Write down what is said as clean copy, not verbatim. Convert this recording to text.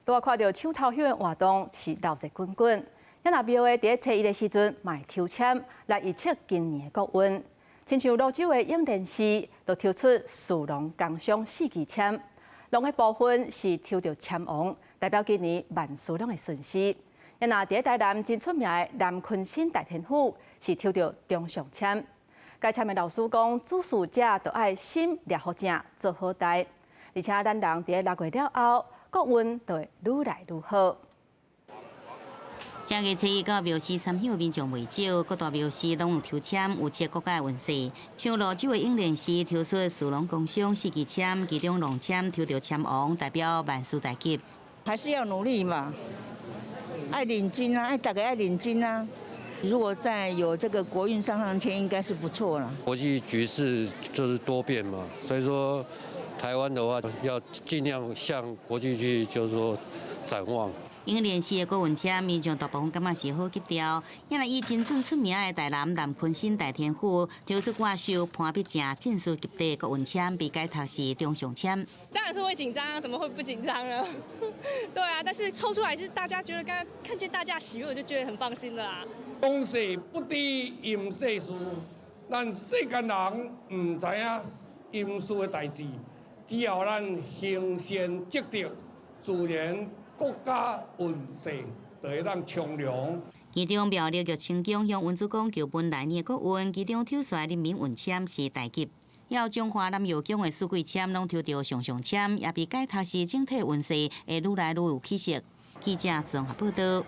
拄仔看著搶頭香的活動是鬧熱滾滾。啊若廟的佇咧初一的時陣，嘛會抽籤來預測今年的國運。親像蘆洲的湧蓮寺，就抽出士農工商四支籤，農的部分是抽著籤王，代表今年萬事攏會順遂。啊若佇咧台南真出名的南鯤鯓大天府，是抽著中上籤。解籤的老師講，主事者著愛心掠予正，做好代。而且咱人佇咧6月了後，國運就會愈來愈好。正月初一到廟寺參香民眾袂少，各大廟寺攏有抽籤，預測國家運勢。像蘆洲的湧蓮寺抽出士農工商四支籤，其中農籤抽著籤王，代表萬事大吉。還是要努力嘛，愛認真啊，愛大家愛認真啊。如果再有這個國運上上籤，應該是不錯了。國際局勢就是多變嘛，所以說台灣的話要盡量向國際去，就是說展望。湧蓮寺的國運籤，民眾大部分感覺是好吉調。也若以真準出名的台南南鯤鯓大天府抽出掛繡潘必正進士及第國運籤，被解讀是中上籤。當然是會緊張，怎麼會不緊張呢？對啊，但是抽出來是大家覺得剛剛看見大家喜悅，我就覺得很放心的啦。當世不知陰世事，咱世間人毋知影陰事的代誌，只要咱行善積德，自然國家運勢就會當昌隆。其中廟里玉清宮向文主公求問來年的國運，其中抽出來人民運籤是大吉，還有彰化南佑宮的四季籤攏抽著上上籤，也被解讀是整體運勢會愈來愈有起色。記者綜合報道。